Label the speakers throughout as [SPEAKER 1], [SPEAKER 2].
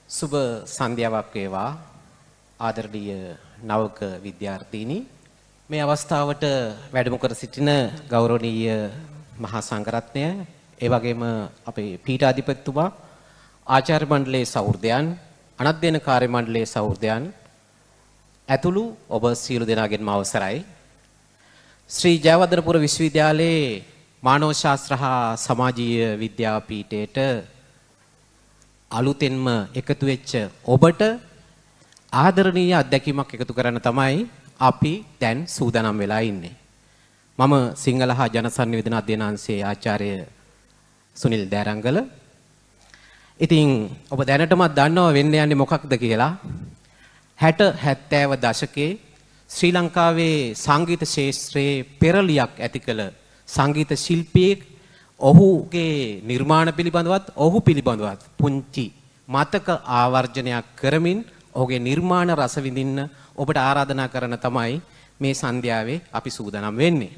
[SPEAKER 1] සුබ සන්ධ්‍යාවක් වේවා ආදරණීය නවක විද්‍යාර්ථීනි. මේ අවස්ථාවට වැඩම කර සිටින ගෞරවනීය මහා සංඝරත්නය, ඒ වගේම අපේ පීඨාධිපතිතුමා, ආචාර්ය මණ්ඩලයේ සහෘදයන්, අනධ්‍යයන කාර්ය මණ්ඩලයේ සහෘදයන් ඇතුළු ඔබ සියලු දෙනාගෙන්ම අවසරයි. ශ්‍රී ජයවර්ධනපුර විශ්වවිද්‍යාලයේ මානව ශාස්ත්‍ර හා සමාජීය විද්‍යා පීඨයට අලුතෙන්ම එකතු වෙච්ච ඔබට ආදරණීය අත්දැකීමක් එකතු කරන්න තමයි අපි දැන් සූදානම් වෙලා ඉන්නේ. මම සිංහල හා ජනසන්නිවේදන අධ්‍යයනාංශයේ ආචාර්ය සුනිල් දෑරංගල. ඉතින් ඔබ දැනටමත් දන්නව වෙන්න යන්නේ මොකක්ද කියලා. 60 70 දශකයේ ශ්‍රී ලංකාවේ සංගීත ක්ෂේත්‍රයේ පෙරලියක් ඇති කළ සංගීත ශිල්පියෙක්, ඔහුගේ නිර්මාණ පිළිබඳවත් ඔහු පිළිබඳවත් පුංචි මතක ආවර්ජනයක් කරමින් ඔහුගේ නිර්මාණ රස විඳින්න ඔබට ආරාධනා කරන තමයි මේ සන්ධ්‍යාවේ අපි සූදානම් වෙන්නේ.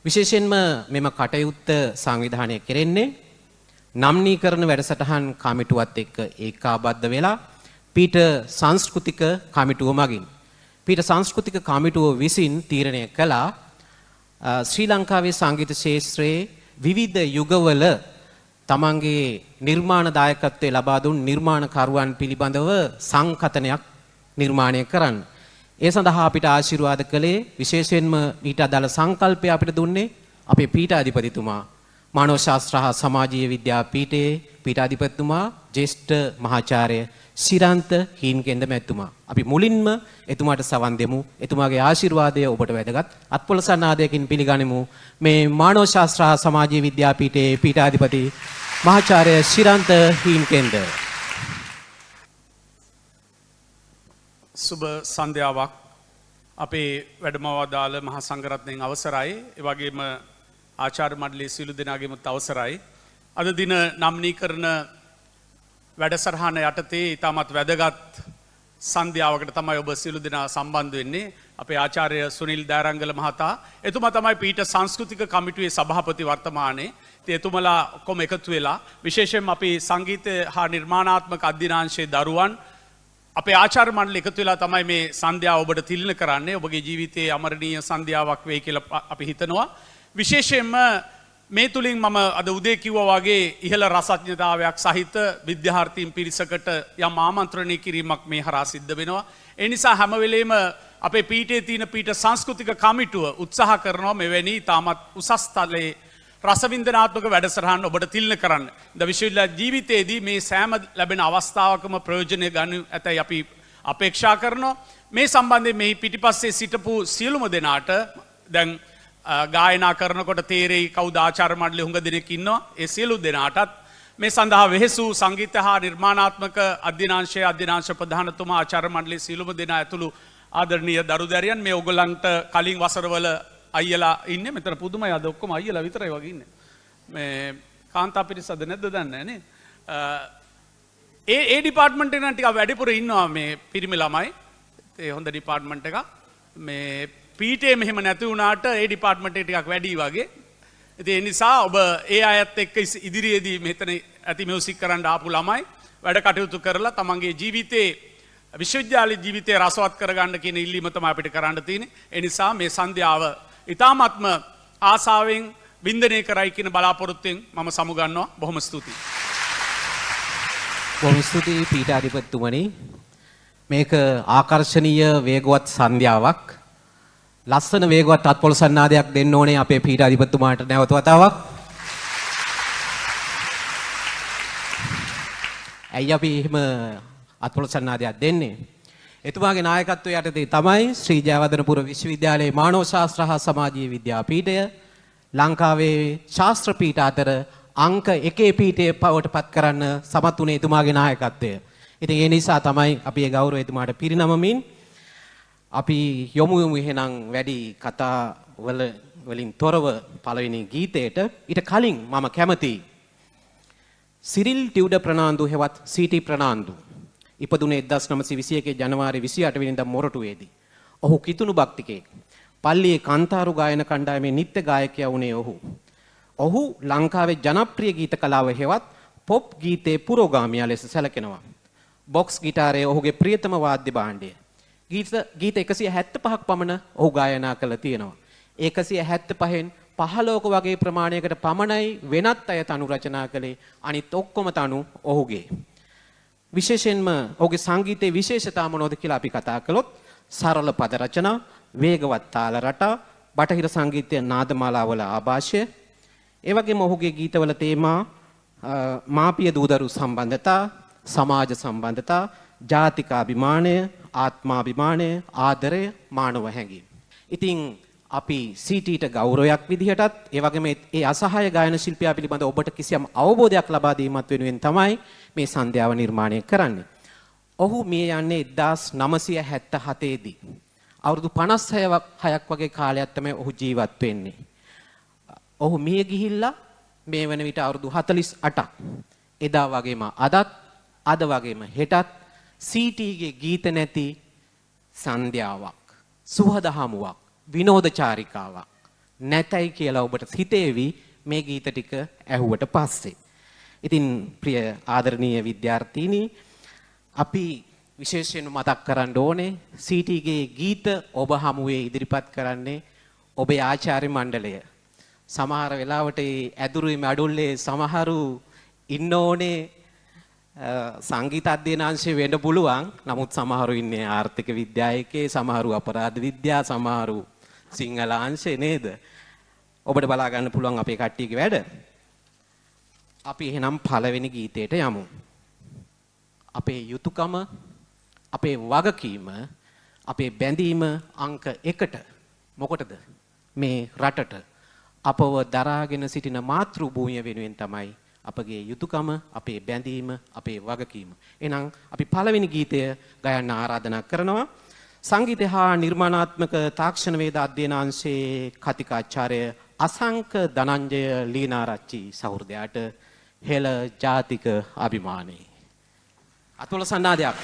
[SPEAKER 1] විශේෂයෙන්ම මෙම කටයුත්ත සංවිධානය කෙරෙන්නේ නම්නීකරණ වැඩසටහන් කමිටුවත් එක්ක ඒකාබද්ධ වෙලා පීඨ සංස්කෘතික කමිටුව මගින්. පීඨ සංස්කෘතික කමිටුව විසින් තීරණය කළා ශ්‍රී ලංකාවේ සංගීත ක්ෂේත්‍රයේ විවිධ යුගවල තමන්ගේ නිර්මාණ දායකත්වය ලබා දුන් නිර්මාණකරුවන් පිළිබඳව සංකථනයක් නිර්මාණය කරන්න. ඒ සඳහා අපිට ආශිර්වාද කළේ, විශේෂයෙන්ම ඊට අදාළ සංකල්පය අපිට දුන්නේ අපේ පීඨාධිපතිතුමා, මානව ශාස්ත්‍ර හා සමාජීය විද්‍යා පීඨයේ පීඨාධිපතිතුමා ජ්‍යෙෂ්ඨ මහාචාර්ය ශිරන්ත හීන්කෙන්ද මැතිතුමා. අපි මුලින්ම එතුමාට සවන් දෙමු. එතුමාගේ ආශිර්වාදය ඔබට වැදගත්. අත්පොළසන් ආදයකින් පිළිගනිමු මේ මානව ශාස්ත්‍ර හා සමාජීය විද්‍යා පීඨයේ පීඨාධිපති මහාචාර්ය ශිරන්ත හීන්කෙන්ද.
[SPEAKER 2] සුබ සන්ධ්‍යාවක්. අපේ වැඩම වදාළ මහා සංඝරත්නයෙන් අවසරයි. ඒ වගේම ආචාර්ය මණ්ඩලයේ සියලු දෙනාගේමත් අවසරයි. අද දින නම්නීකරණ වැඩසටහන යටතේ ඉතාමත් වැදගත් සන්ධ්‍යාවකට තමයි ඔබ සියලු දෙනා සම්බන්ධ වෙන්නේ. අපේ ආචාර්ය සුනිල් දෑරංගල මහතා, එතුමා තමයි පීඨ සංස්කෘතික කමිටුවේ සභාපති වර්තමානයේ. ඉතින් එතුමලා ඔක්කොම එකතු වෙලා විශේෂයෙන්ම අපි සංගීත හා නිර්මාණාත්මක අධ්‍යනාංශයේ දරුවන් අපේ ආචාර්ය මණ්ඩලය එකතු වෙලා තමයි මේ සන්ධ්‍යාව ඔබට තිළිණ කරන්නේ. ඔබගේ ජීවිතයේ අමරණීය සන්ධ්‍යාවක් වෙයි කියලා අපි හිතනවා. විශේෂයෙන්ම මේ තුලින් මම අද උදේ කිව්වා වගේ ඉහළ රසඥතාවයක් සහිත විද්‍යාර්ථීන් පිරිසකට යම් ආමන්ත්‍රණය කිරීමක් මේ හරහා සිද්ධ වෙනවා. ඒ නිසා හැම වෙලේම අපේ පීඨයේ තියෙන පීඨ සංස්කෘතික කමිටුව උත්සාහ කරනවා මෙවැනි ඉතාමත් උසස් තලයේ රසවින්දනාත්මක වැඩසටහන් ඔබට තිළිණ කරන්න. ද විශ්වවිද්‍යාල ජීවිතයේදී මේ සෑම ලැබෙන අවස්ථාවකම ප්‍රයෝජනය ගනු ඇතැයි අපි අපේක්ෂා කරනවා. මේ සම්බන්ධයෙන් මේ පිටිපස්සේ සිටපු සියලුම දෙනාට දැන් ගායනා කරනකොට තේරෙයි කවුද ආචාර්ය මණ්ඩලයේ හුඟ දෙනෙක් ඉන්නවා. ඒ සියලු දෙනාටත් මේ සඳහා වෙහෙසු සංගීත හා නිර්මාණාත්මක අධ්‍යනාංශයේ අධ්‍යනාංශ ප්‍රධානතුමා, ආචාර්ය මණ්ඩලයේ සියලුම දෙනා ඇතුළු ආදරණීය දරු දැරියන්, මේ ඔයගොල්ලන්ට කලින් වසරවල අයියලා ඉන්නේ. මෙතන පුදුමයි, අද ඔක්කොම අයියලා විතරයි වගේ ඉන්නේ. මේ කාන්තා පිරිස අද නැද්ද දන්නේ නැහැ නේ. ඒ ඒ ඩිපාර්ට්මන්ට් එක නම් ටිකක් වැඩිපුර ඉන්නවා මේ පිරිමි ළමයි. ඒ හොඳ ඩිපාර්ට්මන්ට් එකක්. මේ පීඨේ මෙහෙම නැති වුණාට ඒ ඩිපාර්ට්මන්ට් එක ටිකක් වැඩි වගේ. ඉතින් ඒ නිසා ඔබ ඒ අයත් එක්ක ඉදිරියේදී මෙතන ඇති මියුසික් කරන්න ආපු ළමයි වැඩ කටයුතු කරලා තමන්ගේ ජීවිතේ විශ්වවිද්‍යාල ජීවිතය රසවත් කරගන්න කියන ඉල්ලීම තමයි අපිට කරන්න තියෙන්නේ. ඒ නිසා මේ සන්ධ්‍යාව ඉතාමත්ම ආසාවෙන් වින්දනය කරයි කියන බලාපොරොත්තුවෙන් මම සමුගන්නවා. බොහොම ස්තුතියි.
[SPEAKER 1] බොහොම ස්තුතියි පීඨාධිපතිතුමනි. මේක ආකර්ශනීය වේගවත් සන්ධ්‍යාවක්. ලස්සන වේගවත් අත්පොළසන්නාදයක් දෙන්න ඕනේ අපේ පීඨාධිපතිතුමාට නැවත වතාවක්. ඇයි අපි එහෙම අත්පොළසන්නාදයක් දෙන්නේ? එතුමාගේ නායකත්වය යටතේ තමයි ශ්‍රී ජයවර්ධනපුර විශ්වවිද්‍යාලයේ මානව ශාස්ත්‍ර හා සමාජීය විද්‍යා පීඨය ලංකාවේ ශාස්ත්‍ර පීඨ අතර අංක 1 පීඨය බවට පත් කරන්න සමත් වුණේ එතුමාගේ නායකත්වය. ඉතින් ඒ නිසා තමයි අපි ඒ ගෞරවය එතුමාට පිරිනමමින් අපි යොමු යමු එහෙනම් වැඩි කතා වලින් තොරව පළවෙනි ගීතයට. ඊට කලින් මම කැමතියි සිරිල් ටියුඩර් ප්‍රනාන්දු හෙවත් සීටි ප්‍රනාන්දු ඉපදුනේ 1921 ජනවාරි 28 වෙනිදා මොරටුවේදී. ඔහු කිතුණු භක්තිකයෙක්. පල්ලියේ කාන්තාරු ගායන කණ්ඩායමේ නිත්‍ය ගායකයා වුණේ ඔහු. ඔහු ලංකාවේ ජනප්‍රිය ගීත කලාව හෙවත් පොප් ගීතයේ පුරෝගාමියා ලෙස සැලකෙනවා. බොක්ස් ගිටාරය ඔහුගේ ප්‍රියතම වාද්‍ය භාණ්ඩය. ගීත 175ක් පමණ ඔහු ගායනා කළ තියෙනවා. 175න් 15ක වගේ ප්‍රමාණයකට පමණයි වෙනත් අය තනු රචනා කළේ. අනිත් ඔක්කොම තනු ඔහුගේ. විශේෂයෙන්ම ඔහුගේ සංගීතයේ විශේෂතා මොනවද කියලා අපි කතා කළොත් සරල පද රචනා, වේගවත් තාල රටා, බටහිර සංගීතය නාදමාලාවල ආభాෂය, ඒ වගේම ඔහුගේ ගීතවල තේමා මාපිය දූදරු සම්බන්ධතා, සමාජ සම්බන්ධතා, ජාතික අභිමානය, ආත්මාභිමානය, ආදරය, මානව හැඟීම්. ඉතින් අපි සීටීට ගෞරවයක් විදිහටත් ඒ වගේම ඒ අසහාය ගායන ශිල්පියා පිළිබඳ ඔබට කිසියම් අවබෝධයක් ලබා දීමත් වෙනුවෙන් තමයි මේ සන්ධ්‍යාව නිර්මාණය කරන්නේ. ඔහු මිය යන්නේ 1977 දී. අවුරුදු 56ක් වගේ කාලයක් තමයි ඔහු ජීවත් වෙන්නේ. ඔහු මිය ගිහිල්ලා මේ වන විට අවුරුදු 48ක්. එදා වගේම අදත්, අද වගේම හෙටත් සීටීගේ ගීත නැති සන්ධ්‍යාවක්, සුහද හමුවක්, විනෝද චාරිකාවක් නැතයි කියලා ඔබට හිතේවි මේ ගීත ටික ඇහුවට පස්සේ. ඉතින් ප්‍රිය ආදරණීය විද්‍යාර්ථීනි, අපි විශේෂයෙන්ම මතක් කරන්න ඕනේ සීටීගේ ගීත ඔබ හමුවේ ඉදිරිපත් කරන්නේ ඔබේ ආචාර්ය මණ්ඩලය. සමහර වෙලාවට ඒ ඇදුරුයි මඩුල්ලේ සමහරු ඉන්න ඕනේ සංගීත අධ්‍යයනාංශයේ වෙන්න පුළුවන්. නමුත් සමහරු ඉන්නේ ආර්ථික විද්‍යාවකේ, සමහරු අපරාධ විද්‍යා, සමහරු සිංහල අංශේ නේද? ඔබට බලා ගන්න පුළුවන් අපේ කට්ටියගේ වැඩ. අපි එහෙනම් පළවෙනි ගීතයට යමු. අපේ යුතුයකම, අපේ වගකීම, අපේ බැඳීම අංක 1ට මොකටද? මේ රටට අපව දරාගෙන සිටින මාතෘ භූමිය වෙනුවෙන් තමයි අපගේ යුතුයකම, අපේ බැඳීම, අපේ වගකීම. එහෙනම් අපි පළවෙනි ගීතය ගයන්න ආරාධනා කරනවා. සංගීතය හා නිර්මාණාත්මක තාක්ෂණ වේද අධ්‍යයනාංශයේ කතිකාචාර්ය අසංක ධනංජය ලීනාරච්චි සහෝදරයාට හෙළ ජාතික අභිමානයේ. අතුල සන්නාදයක්.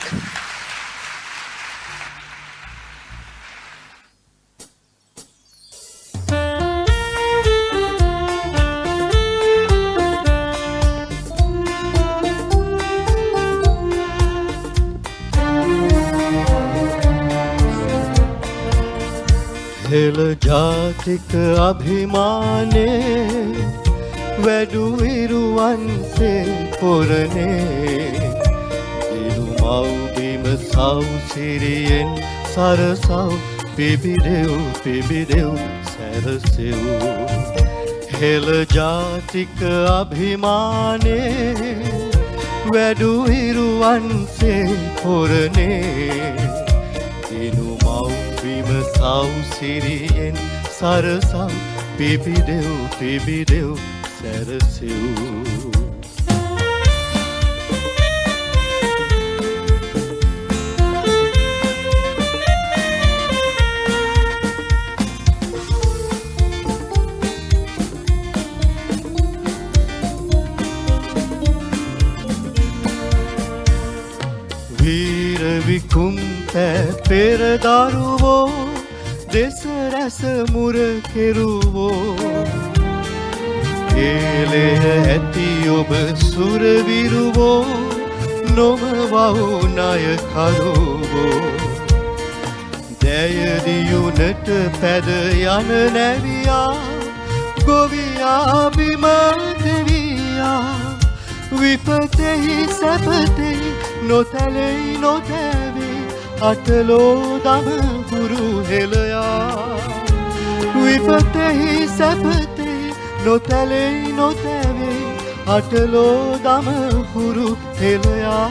[SPEAKER 3] හෙළ ජාතික අභිමානේ වැඩු විරුවන්සේ පොරනේ දිනු මව්බිම සව්සිරියෙන් සරසව් පිබිදෙව් පිබිදෙව් සැරසෙව්. හෙළ ජාතික අභිමානේ වැඩු විරුවන්සේ පොරනේ දිනු මව්බිම සව්සිරියෙන් සරසව් පිබිදෙව් පිබිදෙව් සැරසෙව්. වීර විකුම්ත පෙර දරුවෝ දෙස රැස මුර කෙරුවෝ ඒලය ඇති ඔබ සුරවිරුවෝ නොම වවුනය කරුවෝ දැයදියුනට පැද යන නැවියා ගොවියා බිම දෙවියා විපතෙහි සැපතෙහි නොතැලෙයි නොතැවේ අටලෝ දම හුරු හෙළයා විපතෙහි සැපතෙහි නොතැලෙයි නොතැවේ අටලෝ දම හුරු හෙළයා.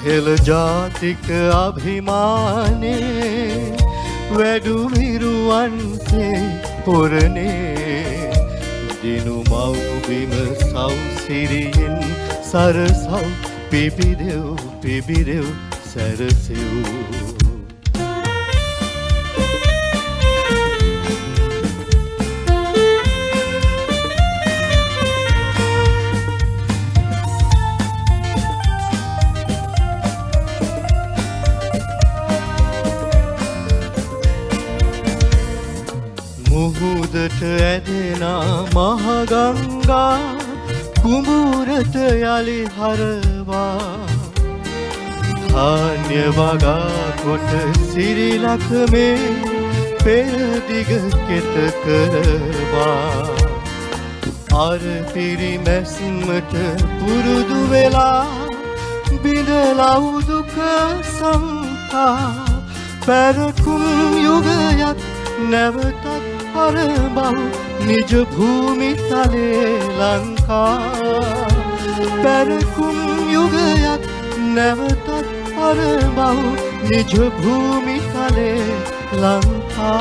[SPEAKER 3] හෙළ ජාතික අභිමානේ වැඩු විරුවන්සේ පොරනේ දිනු මව් බිම සව්සිරියෙන් සරසව් පිබිදෙව් පිබිදෙව් සැරසෙව්. මුහුදට ඇදෙන මහගංගා කුඹුරට යලි හරවා ධාන්‍ය වගා කොට සිරිලක මේ පෙරදිග කෙත කරවා අර පිරිමැස්මට පුරුදු වෙලා බිඳලව් දුක සම්පා පැරකුම් යුගයක් නැවතත් අරබව් නිජ භූමි තලේ ලංකා පැරකුම් යුගයක් නැවතත් අරබව් නිජ භූමි තලේ ලංකා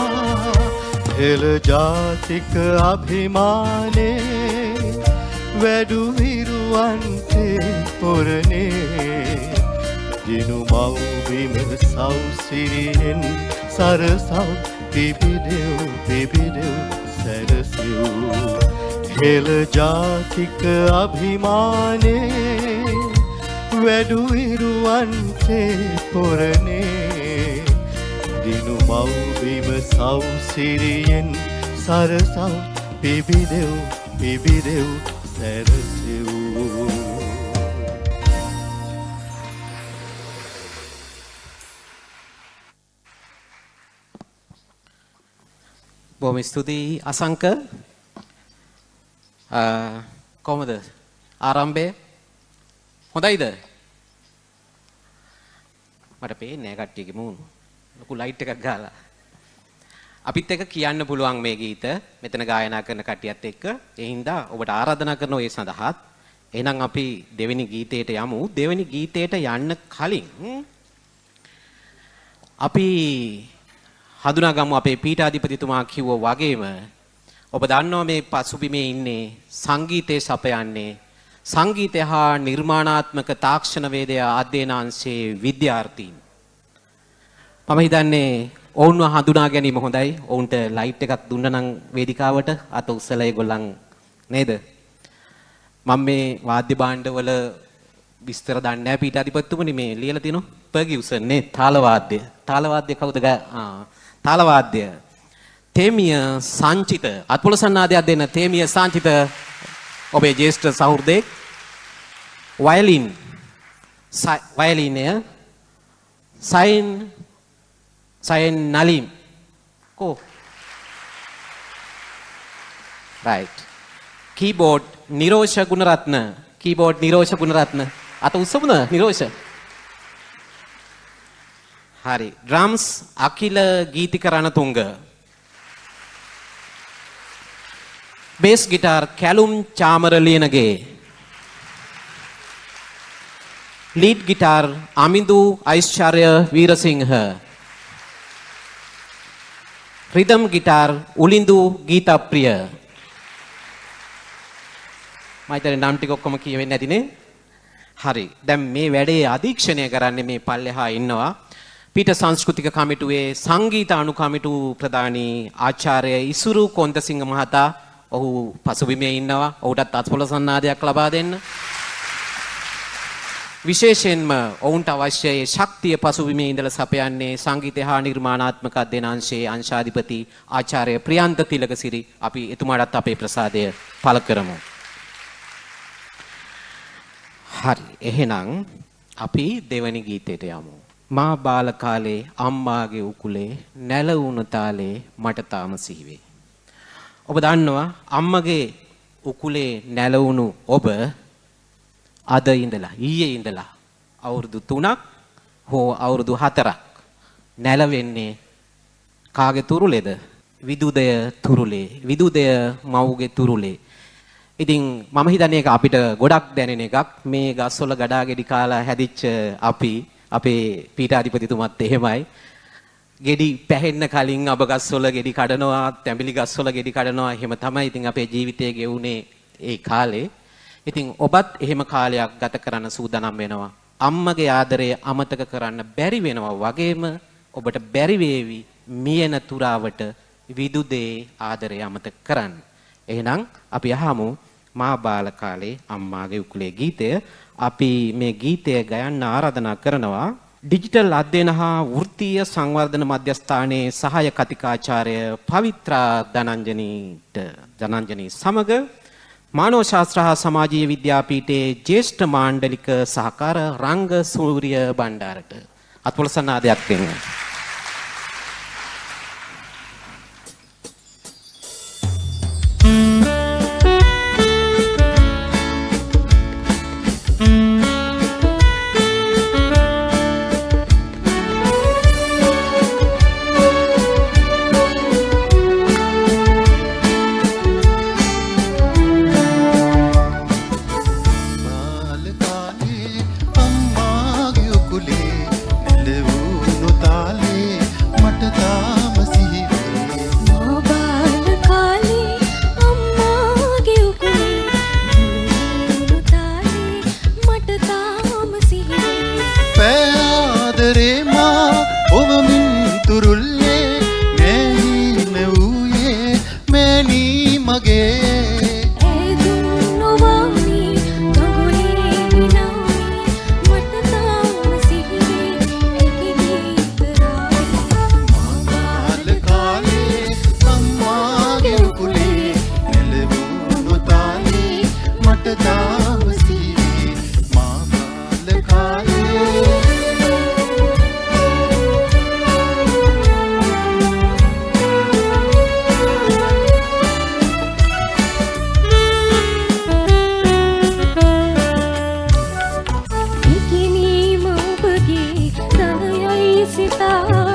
[SPEAKER 3] හෙළ ජාතික අභිමානේ වැඩු විරුවන්සේ පොරනේ දිනු මව් බිම සව්සිරියෙන් සරසව් පිබිදෙව් පිබිදෙව් සැරසෙව්. හෙළ ජාතික අභිමානේ වැඩු විරුවන්සේ පොරනේ දිනු මව් බිම සව්සිරියෙන් සරසව් පිබිදෙව් පිබිදෙව් සැරසෙව්.
[SPEAKER 1] බොහොම ස්තුතියි අසංක. කොහොමද ආරම්භය? හොඳයිද? මට පේන්නේ නෑ කට්ටියගේ මූණ. ලොකු ලයිට් එකක් ගහලා. අපිත් එක්ක කියන්න පුළුවන් මේ ගීත මෙතන ගායනා කරන කට්ටියත් එක්ක. ඒ හින්දා ඔබට ආරාධනා කරනවා ඒ සඳහාත්. එහෙනම් අපි දෙවෙනි ගීතයට යමු. දෙවෙනි ගීතයට යන්න කලින් අපි හඳුනාගමු අපේ පීඨාධිපතිතුමා කිව්වා වගේම ඔබ දන්නවා මේ පසුබිමේ ඉන්නේ සංගීතයේ සපයන්නේ සංගීතය හා නිර්මාණාත්මක තාක්ෂණ වේදය අධ්‍යයනාංශයේ විද්‍යාර්ථීන්. මම හිතන්නේ ඔවුන්ව හඳුනා ගැනීම හොඳයි. ඔවුන්ට ලයිට් එකක් දුන්නා නම් වේදිකාවට අත උස්සලා ඒගොල්ලන් නේද? මම මේ වාද්‍ය භාණ්ඩවල විස්තර දන්නේ නැහැ පීඨාධිපතිතුමනි, මේ ලියලා තිනු පර්ගියුසන් නේ තාල වාද්‍ය. තාල වාද්‍ය කවුද? තාල වාද්‍ය තේමිය සංචිත අත්පොළ සන්නාදයක් දෙන්න. තේමිය සංචිත ඔබේ ජ්‍යෙෂ්ඨ සහෘදයෙක්. වයලින් වයලිනය සයින් සයින් නලිම් කෝ right. Keyboard Nirosha Gunaratne. Keyboard Nirosha Gunaratne අත උස්සමුද නිරෝෂ? හරි. Drums Akila Geethika Ranatunga. Bass guitar Kelum Chamara Liyanage. Lead guitar Amindu Aishwarya Weerasinghe. Rhythm guitar Ulindu Geethapriya. මම හිතන්නේ නම් ටික ඔක්කොම කියවෙන්නේ නැතිනේ. හරි. දැන් මේ වැඩේ අධීක්ෂණය කරන්නේ මේ පල්ලෙහා ඉන්නවා පීඨ සංස්කෘතික කමිටුවේ සංගීත අනුකමිටු ප්‍රධානී ආචාර්ය ඉසුරු කොන්දසිංහ මහතා. ඔහු පසුබිමේ ඉන්නවා. ඔහුටත් අත්පොළ සන්නාදයක් ලබා දෙන්න. විශේෂයෙන්ම ඔවුන්ට අවශ්‍ය ඒ ශක්තිය පසුබිමේ ඉඳලා සපයන්නේ සංගීතය හා නිර්මාණාත්මක අධ්‍යයනාංශයේ අංශාධිපති ආචාර්ය ප්‍රියන්ත තිලකසිරි. අපි එතුමාටත් අපේ ප්‍රසාදය පළ කරමු. හරි. එහෙනම් අපි දෙවැනි ගීතයට යමු. මා බාල කාලේ අම්මාගේ උකුලේ නැලවුණු තාලේ මට තාම සිහි වේ. ඔබ දන්නවා අම්මගේ උකුලේ නැලවුණු ඔබ අද ඉඳලා ඊයේ ඉඳලා අවුරුදු 3ක් හෝ අවුරුදු 4ක් නැලවෙන්නේ කාගේ තුරුලේද? විදුදය තුරුලේ. විදුදය මව්ගේ තුරුලේ. ඉතින් මම හිතන්නේ ඒක අපිට ගොඩක් දැනෙන එකක්. මේ ගස්වල ගඩා ගෙඩි කාලා හැදිච්ච අපි අපේ පීඨාධිපතිතුමත් එහෙමයි. ගෙඩි පැහෙන්න කලින් අබ ගස්වල ගෙඩි කඩනවා, තැඹිලි ගස්වල ගෙඩි කඩනවා. එහෙම තමයි ඉතින් අපේ ජීවිතය ගෙවුනේ ඒ කාලේ. ඉතින් ඔබත් එහෙම කාලයක් ගත කරන්න සූදානම් වෙනවා. අම්මගේ ආදරය අමතක කරන්න බැරි වෙනවා වගේම ඔබට බැරි වේවි මියන තුරාවට විදුදේ ආදරය අමතක කරන්න. එහෙනම් අපි අහමු මා බාල කාලේ අම්මාගේ උකුලේ ගීතය. අපි මේ ගීතය ගයන්න ආරාධනා කරනවා ඩිජිටල් අධ්‍යයන හා වෘත්තීය සංවර්ධන මධ්‍යස්ථානයේ සහාය කතිකාචාර්ය පවිත්‍රා ධනංජනීට ධනංජනී සමග මානව ශාස්ත්‍ර හා සමාජීය විද්‍යාපීඨයේ ජ්‍යෙෂ්ඨ මාණ්ඩලික සහකාර රංග සූරිය බණ්ඩාරට අත්පොළසන් ආදයක් දෙන්න.
[SPEAKER 3] බාල කාලේ අම්මාගේ උකුලේ නැලවුණු තාලේ මට තාම සිහි වේ.
[SPEAKER 4] මා බාල කාලේ අම්මාගේ උකුලේ නැලවුණු තාලේ මට තාම සිහි වේ.
[SPEAKER 3] පෑ ආදරේ මා ඔවමින් තුරුල්ලේ මෑහීන වූයේ මෑණී මගේ.
[SPEAKER 4] ඈදුම් නොවාමි ගඟුලේ හිනාමි මට තාම සිහි වේ ඇගේ ගීත රාවේ.
[SPEAKER 3] මා බාල කාලේ අම්මාගේ උකුලේ නැලවුණු තාලේ මට තාම සිහි වේ. මා බාල කාලේ.
[SPEAKER 4] ඉකිනීම ඔබගේ ධනයයි සිතා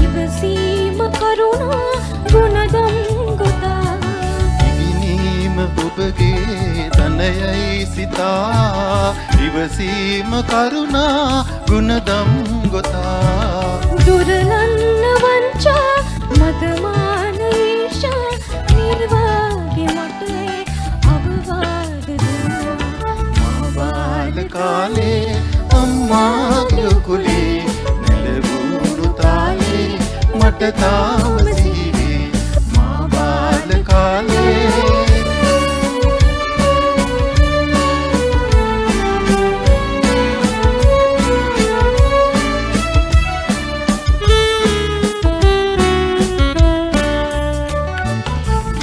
[SPEAKER 4] ඉවසීම කරුණා ගුණදම් ගොතා.
[SPEAKER 3] ඉගෙනීම ඔබගේ ධනයයි සිතා ඉවසීම කරුණා ගුණදම් ගොතා.
[SPEAKER 4] දුරලන්න වංචා මදමාන ඊර්ෂා නිර්වාගේ මට අවවාද දුන්නා.
[SPEAKER 3] මා බාල කාලේ අම්මාගේ උකුලේ නැලවුණු තාලේ මට තාම සිහි වේ. මා බාල කාලේ.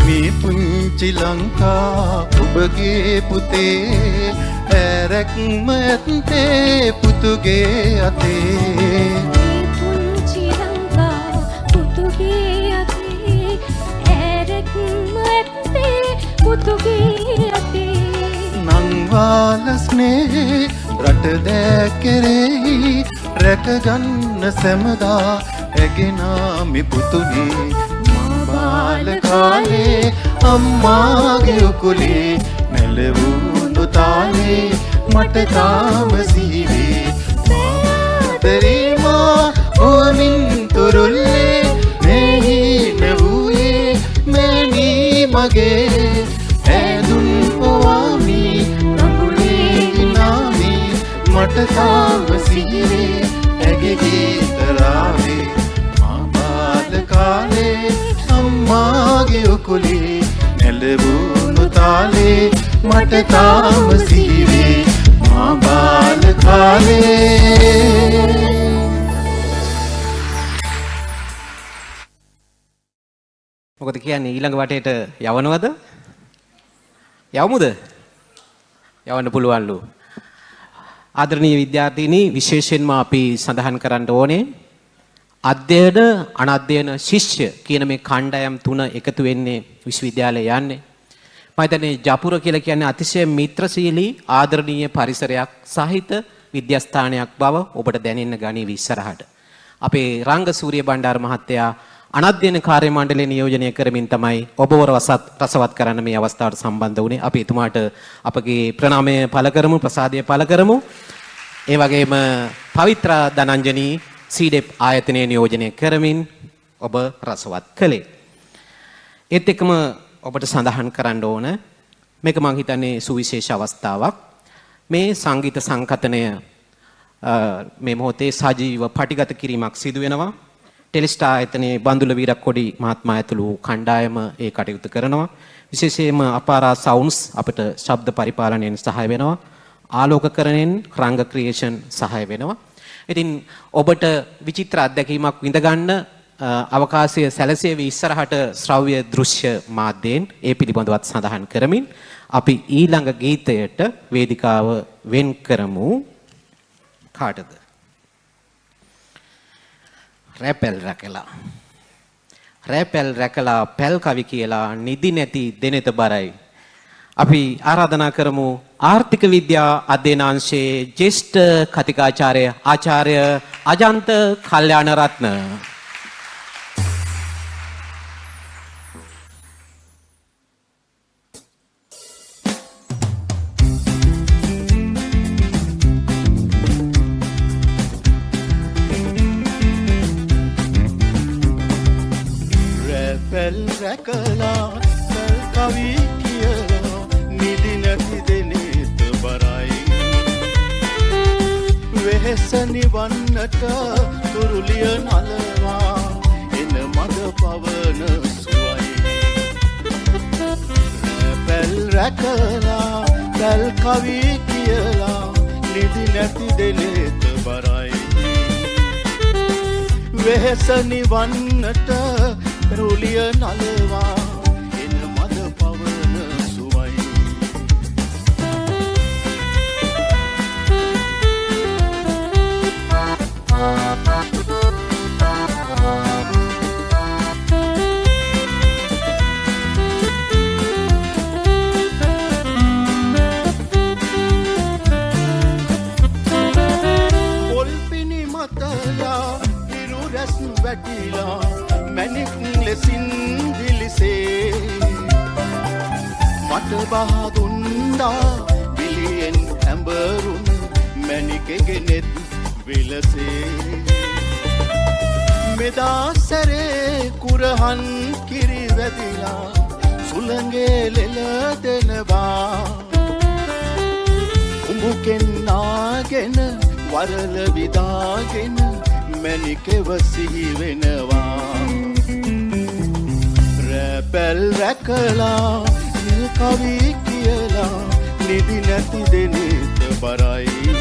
[SPEAKER 3] මේ පුංචි ලංකා ඔබගේ පුතේ ඇරැක්ම ඇත්තේ පුතුගේ අතේ.
[SPEAKER 4] මේ පුංචි ලංකා පුතුගේ අතේ ඇරෙක්ම ඇත්තේ පුතුගේ අතේ.
[SPEAKER 3] නංවාල ස්නේහේ රට දෑ කෙරෙහි රැකගන්න සැමදා ඇගෙනාමි පුතුනේ. මා බාල කාලේ අම්මාගේ උකුලේ නැලවුණු තාලේ මට තාම සිහි වේ. ආදරේ මා ඔවමින් තුරුල්ලේ මෙහි වූයේ මෑණී මගේ. ඈදුන් ඔවාමි ගඟුලේ හිනාමි මට තාම සිහි වේ ඇගේ ගීත රාවේ. මා බාල කාලේ අම්මාගේ උකුලේ නැලවුණු තාලේ මට තාම සිහි වේ. මා බාල කාලේ.
[SPEAKER 1] මොකද කියන්නේ ඊළඟ වටේට යවනවද? යවමුද? යවන්න පුළුවන්ලු. ආදරණීය විද්‍යාර්ථීනි, විශේෂයෙන්ම අපි සඳහන් කරන්න ඕනේ අධ්‍යයන අනධ්‍යයන ශිෂ්‍ය කියන මේ කණ්ඩායම් තුන එකතු වෙන්නේ විශ්වවිද්‍යාලය යන්නේ. මම හිතන්නේ ජපුර කියලා කියන්නේ අතිශය මිත්‍රශීලී ආදරණීය පරිසරයක් සහිත විද්‍යාස්ථානයක් බව ඔබට දැනෙන්න ගනීවි ඉස්සරහට. අපේ රංග සූරිය බණ්ඩාර මහත්තයා අනධ්‍යයන කාර්ය මණ්ඩලය නියෝජනය කරමින් තමයි ඔබව රසවත් කරන්න මේ අවස්ථාවට සම්බන්ධ වුණේ. අපි එතුමාට අපගේ ප්‍රණාමය පළ කරමු, ප්‍රසාදය පළ කරමු. ඒ වගේම පවිත්‍රා ධනංජනී සීඩෙප් ආයතනය නියෝජනය කරමින් ඔබ රසවත් කළේ. ඒත් එක්කම ඔබට සඳහන් කරන්න ඕන, මේක මං හිතන්නේ සුවිශේෂ අවස්ථාවක්. මේ සංගීත සංකතනය මේ මොහොතේ සජීව පටිගත කිරීමක් සිදු වෙනවා. ටෙලිස්ටාර් ආයතනයේ බඳුල වීරක්කොඩි මහත්මයා ඇතුළු කණ්ඩායම ඒ කටයුතු කරනවා. විශේෂයෙන්ම අපාරා සවුන්ඩ්ස් අපිට ශබ්ද පරිපාලනයෙන් සහාය වෙනවා. ආලෝකකරණයෙන් රංග ක්‍රියේෂන් සහාය වෙනවා. ඉතින් ඔබට විචිත්‍ර අත්දැකීමක් විඳ ගන්න අවකාශය සැලසේවි ඉස්සරහට ශ්‍රව්‍ය දෘශ්‍ය මාධ්‍යයෙන් ඒ පිළිබඳවත් සඳහන් කරමින් අපි ඊළඟ ගීතයට වේදිකාව වෙන් කරමු. කාටද? රැපැල් රැකලා. රැපැල් රැකලා පැල් කවි කියලා නිදි නැති දෙනෙත බරයි. අපි ආරාධනා කරමු ආර්ථික විද්‍යා අධ්‍යයනාංශයේ ජ්‍යෙෂ්ඨ කතිකාචාර්ය ආචාර්ය අජන්ත කල්‍යාණරත්න.
[SPEAKER 3] රැපැල් රැකලා පැල් කවි කියලා නිදි නැති දෙනෙත බරයි. වෙහෙස නිවන්නට තුරුලිය නලවා එන මද පවන සුවයි. රැපැල් රැකලා පැල් කවි කියලා නිදි නැති දෙනෙත බරයි. වෙහෙස නිවන්නට රුලිය නලවා එන මද පවන සුවයි. පොල් පිණි මතලා හිරු රැස් වැටිලා මැණික් ලෙසින් දිලිසේ. මට බහ දුන්නා බිලියෙන් ඇඹරුණ මැණිකගේ නෙත් විලසේ. මෙදා සැරේ කුරහන් කිරි වැදිලා සුළඟේ ලෙල දෙනවා. උඹුකෙන් නාගෙන වරල විදාගෙන මැණිකෙව සිහි වෙනවා. රැපැල් රැකලා නිල් කවි කියලා නිදි නැති දෙනෙත බරයි.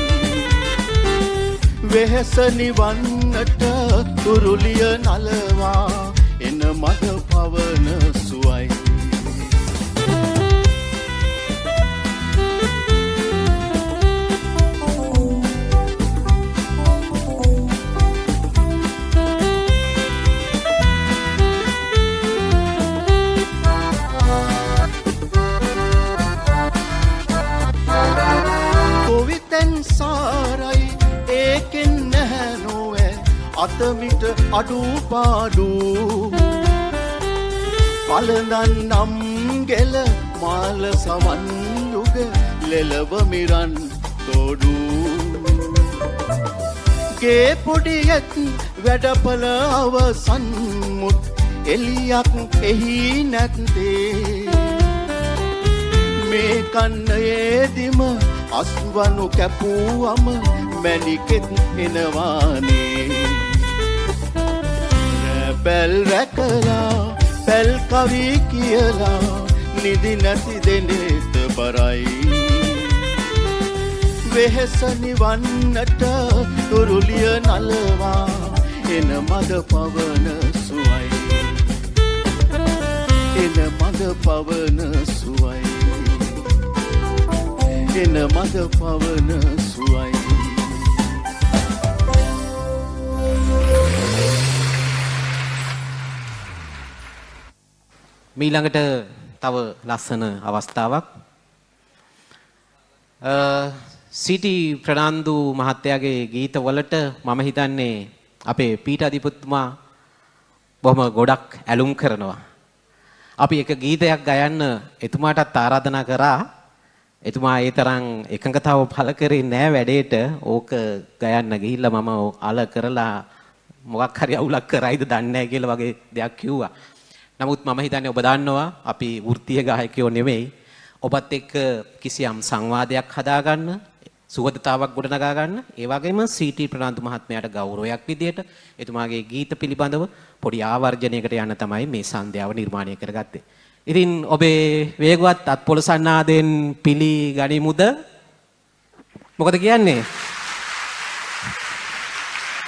[SPEAKER 3] වෙහෙස නිවන්නට තුරුලිය නලවා එන මද පවන සුවයි. කොවිතැන් සාරයි ඒකෙන් නැහැ නොවැ අතමිට අඩුපාඩු. පළඳන් නම් ගෙල මාල සවන් යුග ලෙලව මිරන් තෝඩු. ගේ පොඩියත් වැඩපල අවසන් මුත් එලියක් එහි නැත්තේ. මේ කන්නයේදිම අස්වනු කැපුවම මැණිකෙත් එනවානේ. රැපැල් රැකලා පැල් කවි කියලා නිදි නැති දෙනෙත බරයි. වෙහෙස නිවන්නට තුරුලිය නලවා එන මද පවන සුවයි. එන මද පවන සුවයි. එන මද පවන සුවයි.
[SPEAKER 1] මීළඟට තව ලස්සන අවස්ථාවක්. සිටි ප්‍රනාන්දු මහත්තයාගේ ගීතවලට මම හිතන්නේ අපේ පීඨාධිපතිතුමා බොහොම ගොඩක් ඇලුම් කරනවා. අපි එක ගීතයක් ගයන්න එතුමාටත් ආරාධනා කරා. එතුමා ඒ තරම් එකඟතාව පළ කරේ නෑ වැඩේට. ඕක ගයන්න ගිහිල්ලා මම අල කරලා මොකක් හරි අවුලක් කරයිද දන්නේ නෑ කියලා වගේ දෙයක් කිව්වා. නමුත් මම හිතන්නේ ඔබ දන්නවා අපි වෘත්තීය ගායකයෝ නෙමෙයි. ඔබත් එක්ක කිසියම් සංවාදයක් හදාගන්න, සුහදතාවක් ගොඩනගා ගන්න, ඒ වගේම සී.ටී. ප්‍රනාන්දු මහත්මයාට ගෞරවයක් විදියට එතුමාගේ ගීත පිළිබඳව පොඩි ආවර්ජනයකට යන්න තමයි මේ සන්ධ්‍යාව නිර්මාණය කරගත්තේ. ඉතින් ඔබේ වේගවත් අත්පොළසන්නාදයෙන් පිළිගනිමුද? මොකද කියන්නේ?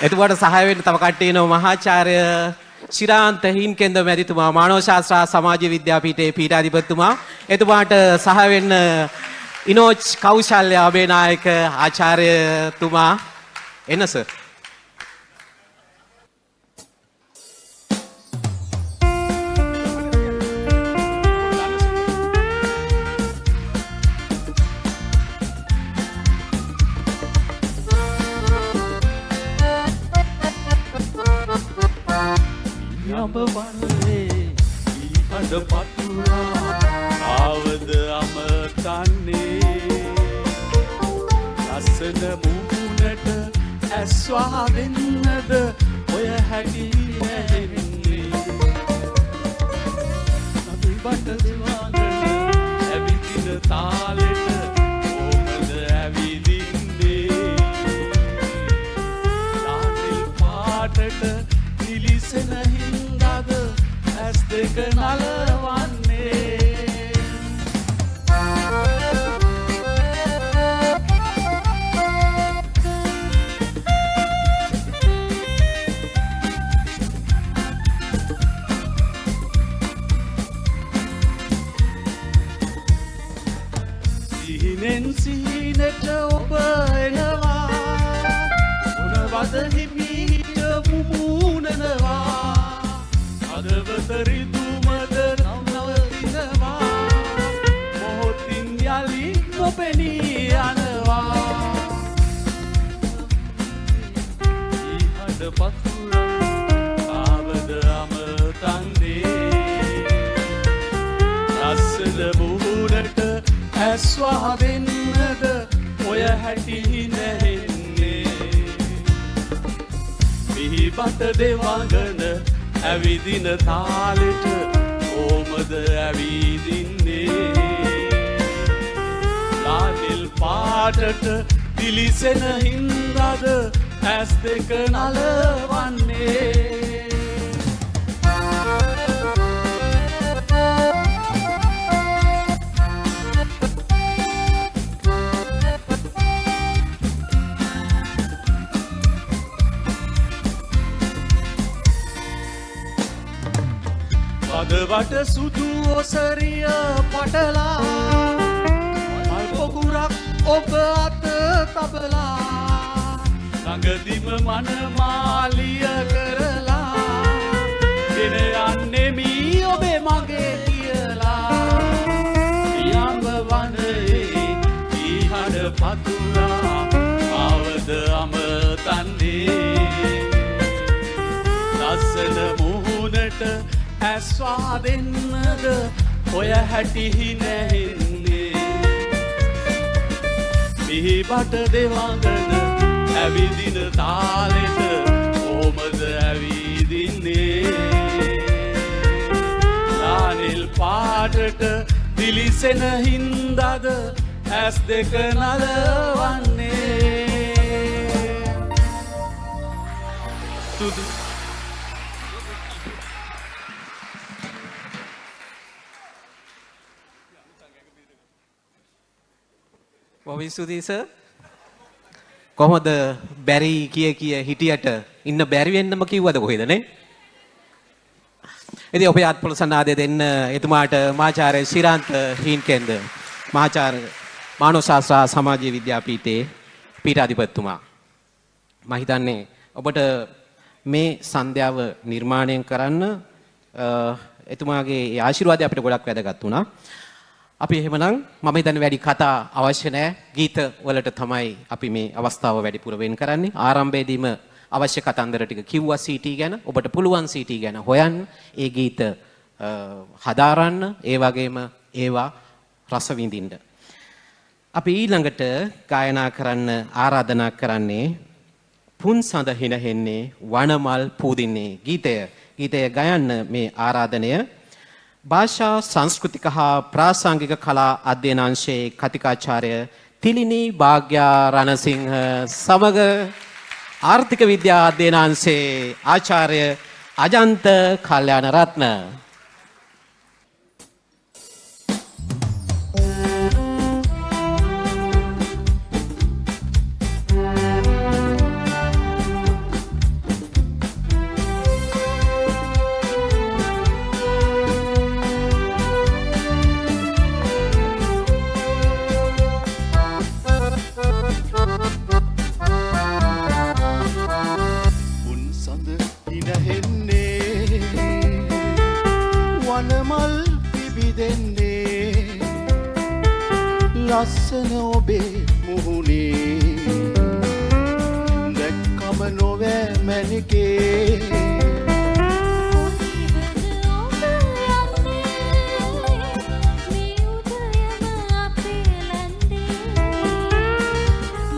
[SPEAKER 1] එතුමාට සහාය වෙන්න තව කට්ටිය ඉන්නවා. මහාචාර්ය ශිරාන්ත හින්කෙන්ද මැතිතුමා, මානව ශාස්ත්‍ර හා සමාජ විද්‍යාපීඨයේ පීඨාධිපතිතුමා. එතුමාට සහාය වෙන්න ඉනෝච් කෞශල්‍ය අබේනායක ආචාර්යතුමා. එන්න සර්.
[SPEAKER 3] අඹ වනයේ ඊහඬ පතුරා ආවද අමතන්නේ, ලස්සන මුහුණට ඇස්වා වෙන්නද ඔය හැටි නැහෙන්නේ. නදී බට දෙවඟන ඇවිදින තාලෙට කොහොමද ඇවිදින්නේ? ලානිල් පාටට නිලිසෙන හින්දාද ඇස් දෙක නලවන්නේ? සිහිනෙන් සිහිනට ඔබ එනවා, මොනවද හිමීට මුමුණනවා, හදවත රිදුමද නවතිනවා, මොහොතින් යලි නොපෙනී යනවා. ඊහඬ පතුරා ආවද අමතන්නේ, ලස්සන මුහුණට ඇස්වා වෙන්නද ඔය හැටි නැහෙන්නේ. මිහිබට දෙවඟන ඇවිදින තාලෙට කොහොමද ඇවිදින්නේ? ලානිල් පාටට දිලිසෙන හින්දාද ඇස් දෙක නලවන්නේ? පදවට සුදු ඔසරිය පටලා මල් පොකුරක් ඔබ අත තබලා ළඟදිම මනමාලිය කරලා ගෙන යන්නේ මී ඔබේ මගේ කියලා. පියඹ වනයේ ඊහඬ පතුරා ආවද අමතන්නේ, ලස්සන මුහුණට ඇස්වා දෙන්නද ඔය හැටි නැහෙන්නේ. මිහිබට දෙවඟන ඇවිදින තාලෙට කොහොමද ඇවිදින්නේ? ලානිල් පාටට දිලිසෙන හින්දාද ඇස් දෙක නලවන්නේ? තුදු
[SPEAKER 1] බොහොම ස්තුතියි සර්. කොහොමද බැරි කිය කිය හිටියට ඉන්න බැරි වෙන්නම කිව්වද කොහෙද නේ? ඉතින් ඔබේ අත්පොළසන් ආදය දෙන්න එතුමාට මහාචාර්ය ශිරාන්ත හීන්කෙන්ද, මහාචාර්ය මානව ශාස්ත්‍ර හා සමාජ විද්‍යාපීඨයේ පීඨාධිපතිතුමා. මම හිතන්නේ ඔබට මේ සන්ධ්‍යාව නිර්මාණය කරන්න එතුමාගේ ඒ ආශිර්වාදය අපිට ගොඩක් වැදගත් වුණා. අපි එහෙමනම් මම හිතන්නේ වැඩි කතා අවශ්‍ය නෑ. ගීත වලට තමයි අපි මේ අවස්ථාව වැඩිපුර වෙන් කරන්නේ. ආරම්භයේදීම අවශ්‍ය කතන්දර ටික කිව්වා CT ගැන. ඔබට පුළුවන් CT ගැන හොයන්න, ඒ ගීත හදාරන්න, ඒ වගේම ඒවා රස විඳින්න. අපි ඊළඟට ගායනා කරන්න ආරාධනා කරන්නේ පුන් සඳ හිනහෙන්නේ වනමල් පූදින්නේ ගීතය. ගීතය ගයන්න මේ ආරාධනය භාෂා සංස්කෘතික හා ප්‍රාසංගික කලා අධ්‍යයනාංශයේ කතිකාචාර්ය තිලිනි භාග්‍යා රණසිංහ සමග ආර්ථික විද්‍යා අධ්‍යයනාංශයේ ආචාර්ය අජන්ත කල්‍යාණරත්න.
[SPEAKER 5] උන් සඳ හිනහෙන්නේ වනමල් පිබිදෙන්නේ ලස්සන ඔබේ මුහුණේ දැක්කම නොවෑ මැණිකේ.
[SPEAKER 4] කොහෙවද ඔබ යන්නේ මේ උදයම අපේ ලන්දේ,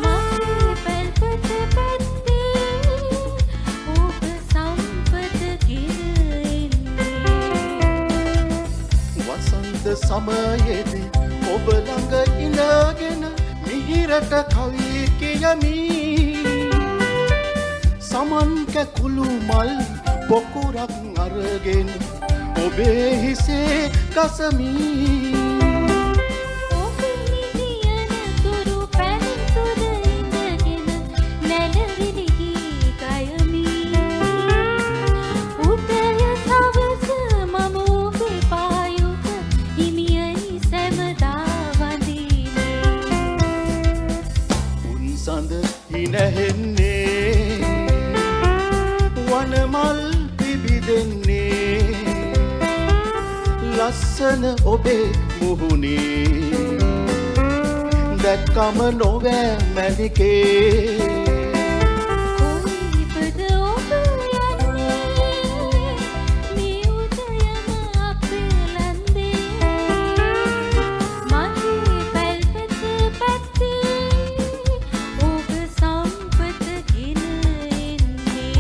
[SPEAKER 4] මගේ පැල්පත පැත්තේ ඔබ සම්පත ගෙන එන්නේ.
[SPEAKER 5] වසන්ත සමයේදී ඔබ ළඟ ඉඳගෙන මිහිරට කවි කියමි. සමන් කැකුළු මල් පොකුරක් අරගෙන ඔබේ හිසේ ගසමි.
[SPEAKER 4] ඔබ නිදියන තුරු පැලතුර ඉඳගෙන නැලවිලි ගී ගයමි. උදය සවස මම ඔබේ පායුත හිමියනි සැමදා වඳිමි.
[SPEAKER 5] උන් සඳ හිනහෙන්නේ වනමල් පිබිදෙන්නේ ලස්සන ඔබේ මුහුණේ දැක්කම නොවෑ මැණිකේ.
[SPEAKER 4] කොහෙවද ඔබ යන්නේ මේ උදයම අපේ ලන්දේ, මගේ පැල්පත පැත්තේ ඔබ සම්පත ගෙන එන්නේ.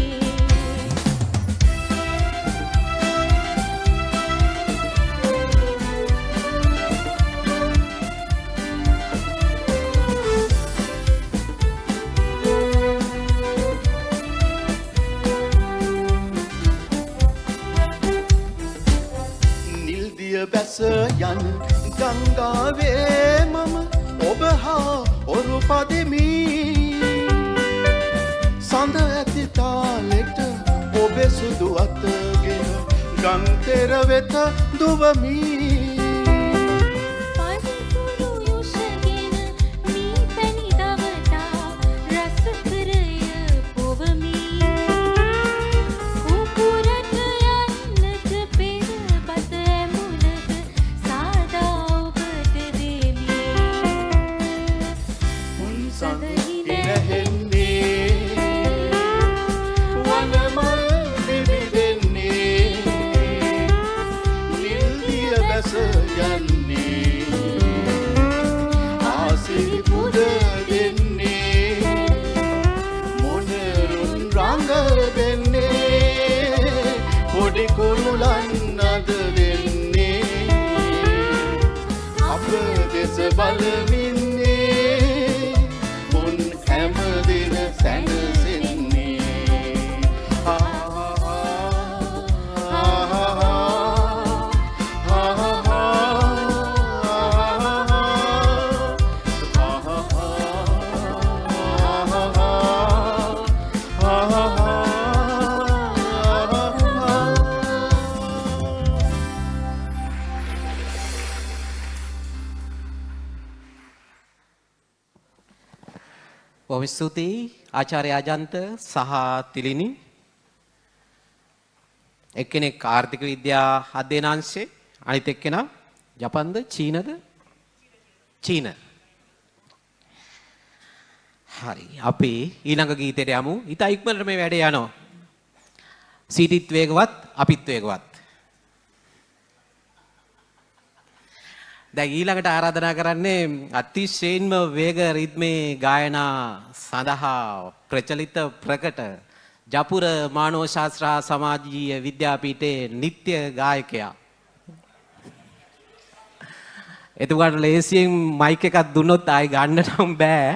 [SPEAKER 5] නිල් දිය බැස යන ගංගාවේ මම ඔබ හා ඔරු පදිමි. සඳ ඇති තාලෙට ඔබේ සුදු අතගෙන ගංතෙර වෙත දුවමි.
[SPEAKER 4] පළතුරු යුෂගෙන මී පැණි දවටා රස කරය පොවමි. උකුරට යන්නට පෙර බත ඇමුලක සාදා ඔබට දෙමි.
[SPEAKER 5] උන් සඳ හිනහෙන්නේ වනමල් පිබිදෙන්නේ නිල් දිය බැස යන්නේ ආසිරි පුද දෙන්නේ මොනරුන් රඟ දෙන්නේ පොඩි කුරුලන් අද දෙන්නේ අප දෙස බලමින්නේ මුන් හැම දින සැනසෙන්නේ. ආ ආ ආ
[SPEAKER 1] බොහොම ස්තුතියි ආචාර්ය අජන්ත සහ තිලිනි. එක්කෙනෙක් ආර්ථික විද්‍යා අධ්‍යයනාංශයේ, අනිත් එක්කෙනා ජපන්ද චීනද? චීන. හරි. අපි ඊළඟ ගීතයට යමු. ඉතා ඉක්මනට මේ වැඩේ යනවා. සීටිත් වේගවත් අපිත් වේගවත්. දැන් ඊළඟට ආරාධනා කරන්නේ අතිශයින්ම වේග රිද්මේ ගායනා සඳහා ප්‍රචලිත ප්‍රකට ජපුර මානව ශාස්ත්‍ර හා සමාජීය විද්‍යාපීඨයේ නිත්‍ය ගායකයා. එතුමාට ලේසියෙන් මයික් එකක් දුන්නොත් ආයි ගන්න නම් බෑ.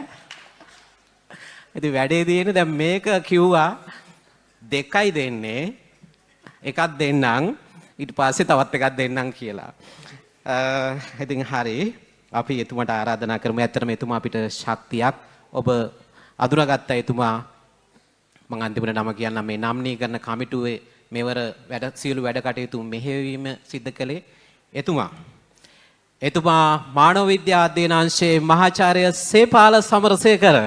[SPEAKER 1] ඉතින් වැඩේ තියෙන්නේ දැන් මේක කිව්වා දෙකයි දෙන්නේ, එකක් දෙන්නම් ඊට පස්සේ තවත් එකක් දෙන්නම් කියලා. ඉතින් හරි, අපි එතුමාට ආරාධනා කරමු. ඇත්තටම එතුමා අපිට ශක්තියක්. ඔබ අඳුනගත්ත එතුමා, මං අන්තිමට නම කියන්නම්, මේ නම්නීකරණ කමිටුවේ මෙවර වැඩ සියලු වැඩ කටයුතු මෙහෙයවීම සිද්ධ කළේ එතුමා. එතුමා මානව විද්‍යා අධ්‍යයනාංශයේ මහාචාර්ය සේපාල සමරසේකර.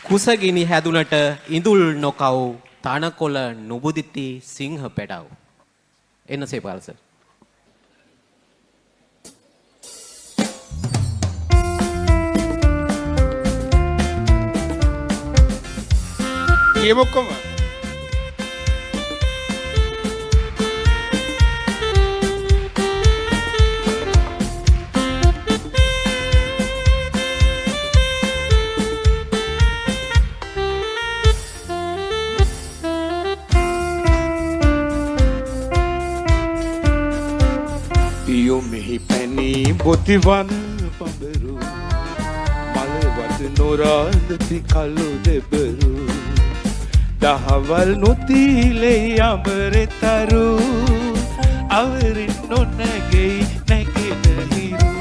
[SPEAKER 1] කුසගිනි හැදුනට ඉඳුල් නොකව් තනකොළ නුබුදිති සිංහ පැටව්. එන්න සේපාල සර්.
[SPEAKER 6] කියමු ඔක්කොම. පියුමෙහි පැණි බොතිවන් පඹරු මලවත් නොරාදති කළු දෙබරු දහවල් නොතිලේ අඹරේ තරු අවරින් නොනැගෙයි නැගෙන හිරු.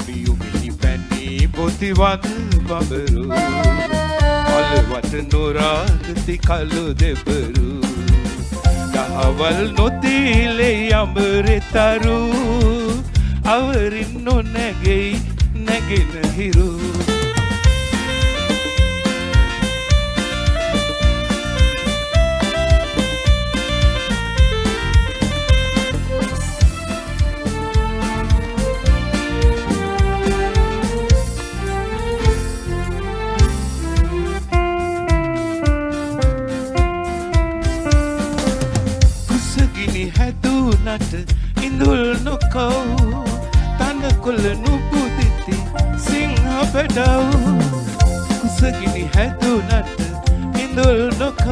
[SPEAKER 6] පියුමෙහි පැණි බොතිවන් පඹරු මලවත් නොරාදති කළු දෙබරු දහවල් නොතිලේ අඹරේ තරු අවරින් නොනැගෙයි නැගෙන හිරු. කුසගිනි හැදුනට ඉඳුල් නොකව් තනකොළ නුබුදිති සිංහ පැටව්. කුසගිනි හැදුනට ඉඳුල් නොකව්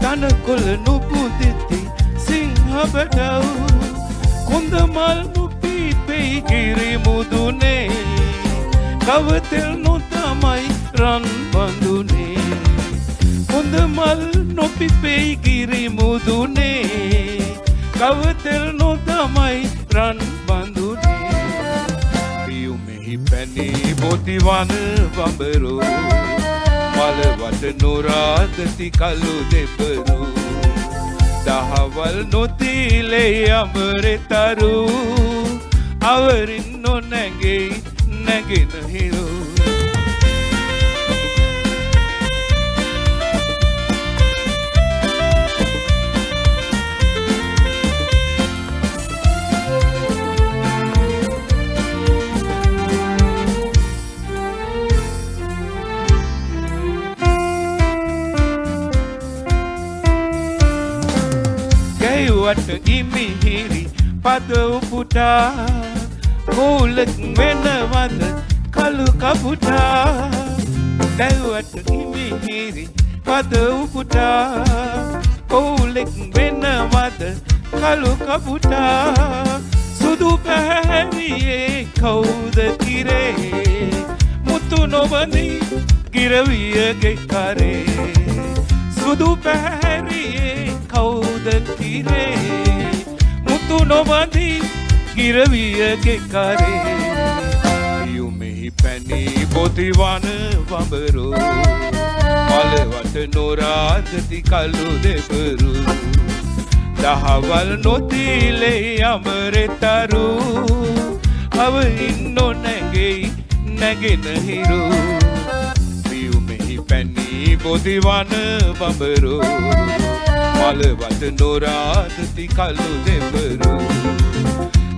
[SPEAKER 6] තනකොළ නුබුදිති සිංහ පැටව්. කොඳ මල් නොපිපෙයි කිරි මුදුනේ කවතෙල් නොතමයි රන් බඳුනේ. කොඳ මල් නොපිපෙයි කිරි මුදුනේ කවතෙල් නොතමයි රන් බඳුනේ. පියුමෙහි පැණි බොතිවන බඹරු මලවට නොරාදති කළු දෙබරු දහවල් නොතිලේ අඹරේ තරු අවරින් නොනැගෙයි නැගෙන හිරු. ගැයුවට ඉමිහිරි පද උපුටා කෝලක් වෙනවද කළු කපුටා. ගැයුවට ඉමිහිරි පද උපුටා කෝලක් වෙනවද කළු කපුටා. සුදු පැහැරියේ කවුද කිරේ මුතු නොබඳි ගිරවියගේ කරේ. සුදු පැහැරියේ කවුද කිරේ මුතු නොබඳි ගිරවියගේ කරේ. පියුමෙහි පැණි බොතිවන බඹරු මලවට නොරාදති කළු දෙබරු දහවල් නොතිලේ අඹරේ තරු අවරින් නොනැගෙයි නැගෙන හිරු. පියුමෙහි පැණි බොතිවන බඹරු මලවට නොරාදති කළු දෙබරු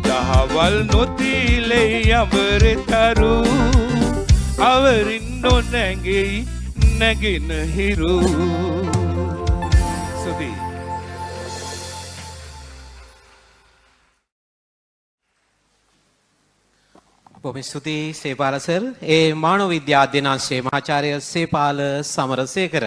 [SPEAKER 6] දහවල් නොතිලේ දිලේ අඹරේ තරු අවරින් නොනැගෙයි නැගෙන හිරු. සුදී.
[SPEAKER 1] බොහොම ස්තුතියි සේපාල සර්. ඒ මානව විද්‍යා අධ්‍යයනාංශයේ මහාචාර්ය සේපාල සමරසේකර.